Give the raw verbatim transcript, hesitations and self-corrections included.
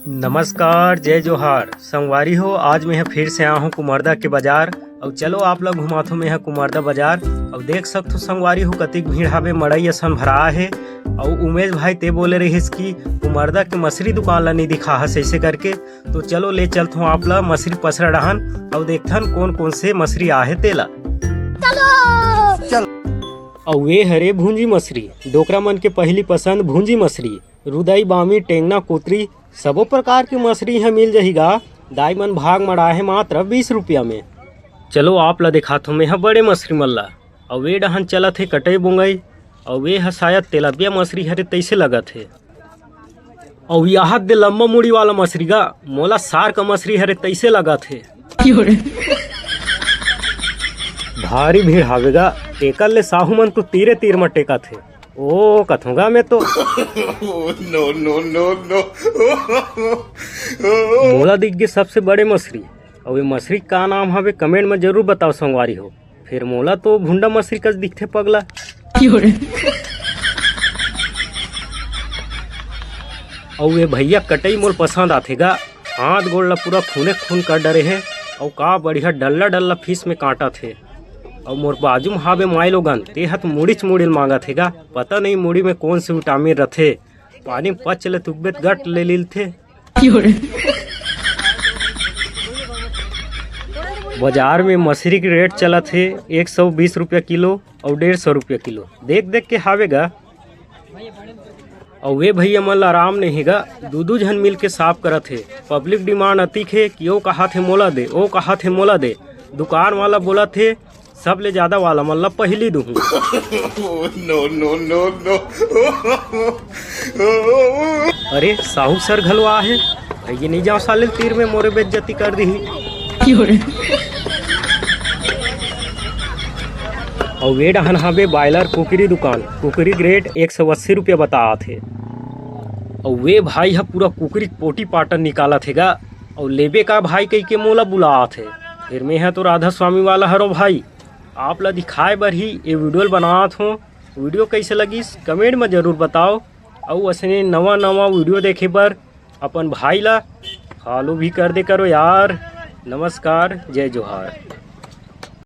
नमस्कार, जय जोहार। संगवारी हो, आज मैं ह फिर से आया हूँ कुमरदा के बाजार। अउ चलो आप ला घुमाथो मैं ह कुमरदा बाजार। अउ देख सकथो संगवारी हो, कतिक भीड़ हावे, मड़ई असन भरा हे। अउ उमेश भाई ते बोले रहिस कि कुमरदा के मछरी दुकान ला नहीं दिखा हस ऐसे करके। तो चलो ले चलथो आप ला मछरी पसरा डहान, अउ देखथन कोन कोन से मछरी आहे तेला। अउ ए हरे भूंजी मछरी, डोकरा मन के पहली पसंद भूंजी मछरी। रुदई, बामी, टेंगना, कोतरी, सबो प्रकार के मछरी इहाँ मिल जही गा। दाई मन भाग मड़ाहे मात्र बीस रुपया में। चलो आप ला देखाथो मैं ह बड़े मछरी मन ला। अउ ए डहन चलत हे कटई बोंगई, अउ ए ह शायद तेलबिया मछरी हरे तइसे लगत हे। अउ यहाँ दे लंबा मुड़ी वाला मछरी गा, मोला सार का मछरी हरे तइसे लगत हे। भारी भीड़ हावे गा, एकर ले साहू मन तो तीरे तीर म टेकत हे। ओ कथों गा मैं तो। No, no, no, no। मोला दिख गे सबसे बड़े मछरी। अउ ये मछरी का नाम हवे, comment में जरूर बताओ संगवारी हो। फिर मोला तो भुंडा मछरी कस दिखथे पगला। अउ ये भैया कटई मोल पसंद आथे गा। हाथ गोड़ ला पूरा खूने खून कर डरे हे। अउ का बढ़िया डल्ला डल्ला फीस में काटत हे। अउ मोर बाजू म हावे माई लोगन, ते ह तो मुड़ीच मुड़ी ल मांगत हे गा। पता नहीं मुड़ी में कौन से विटामिन रथे, पानी में पच ले तुकबे त गट ले लीलथे। बाजार में मछरी के रेट चलत हे एक सौ बीस रुपया किलो अउ डेढ़ सौ रुपया किलो। देख देख के हावे गा। अउ ए भैया मन ला आराम नहीं हे गा, दू दू झन मिल के साफ करत हे। पब्लिक डिमांड अतिक हे कि ओ कहाथे मोला दे, ओ कहाथे मोला दे। दुकान वाला बोलत हे, सबले ज्यादा वाला मन ला पहिली दुहूं। No, no, no, no। अरे साहू सर घलो आहे, भैया नहीं जाओ साले तीर में मोरे बेइज्जती कर दिही। अउ ए डहन हावे बायलर कुकरी दुकान, कुकरी के रेट एक सौ अस्सी रुपया बतात हे। अउ ए भाई ह पूरा कुकरी के पोटी पाटन निकालत हे गा, अउ लेबे का भाई कहिके मोला बुलात हे। फिर मैं ह तो राधा स्वामी वाला हरो भाई, आप ला दिखाए बर ही ये वीडियो ल बनात हों। वीडियो कैसे लगिस comment में जरूर बताओ, अउ असने नवा नवा वीडियो देखे बर अपन भाई ला follow भी कर दे करो यार। नमस्कार, जय जोहार।